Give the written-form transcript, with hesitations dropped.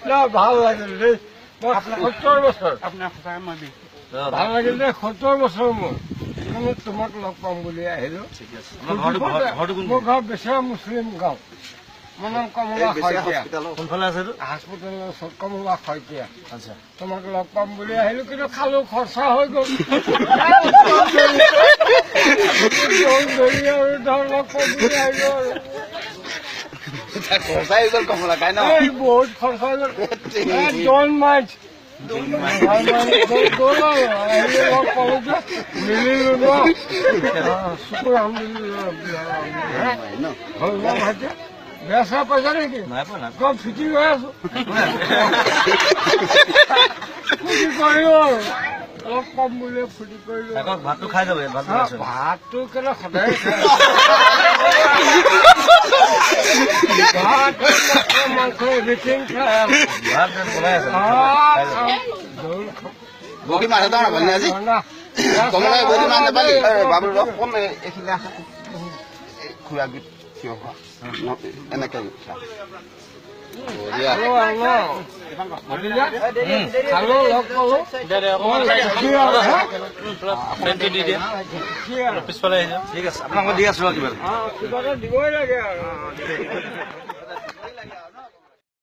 না, ভাল লাগিল দেই। মই 70 বছৰ, ভাল লাগিল দেই। 70 বছৰ মোৰ, তোমাক লগ পাম বুলি আহিলো। মোৰ ঘৰ বেচেৰা মুছলিম গাঁও। মোৰ নাম কমলা শইকীয়া। কোনফালে আছে? হাস্পিটেলৰ ওচৰত, কমলা শইকীয়া। তোমাক লগ পাম বুলি আহিলো, কিন্তু খালো, খৰচা হৈ গ'ল। আৰু ধৰ লগ পাম বুলি আহিলো আৰু বহুত খৰচা হৈ গ'ল। Don't mind, লগ পালো যে, মিলিলো ন। শুকুৰ আলহামদুলিল্লাহ। হ'ল ন ভাইটি? বেয়া চেয়া পাইছা নেকি? কম ফিটিং হৈ আছো, ফূৰ্তি কৰিলো আৰু লগ পাম বুলি ফূৰ্তি কৰিলো। ভাতটো খাই যাব। ভাতটো কেলে সদায় ভাত, মাংস, এভৰিথিং খাই। বগী মাছ এটা নাপালি আজি? কমলা বগী মাছ নাপালি? বাবুল কম এইখিলা খুৰা থিয় হোৱা এনেকে। পিছফালে। ঠিক আছে, আপোনাক মই দি আছো। কিবা কিবা এটা দিবই লাগে আৰু।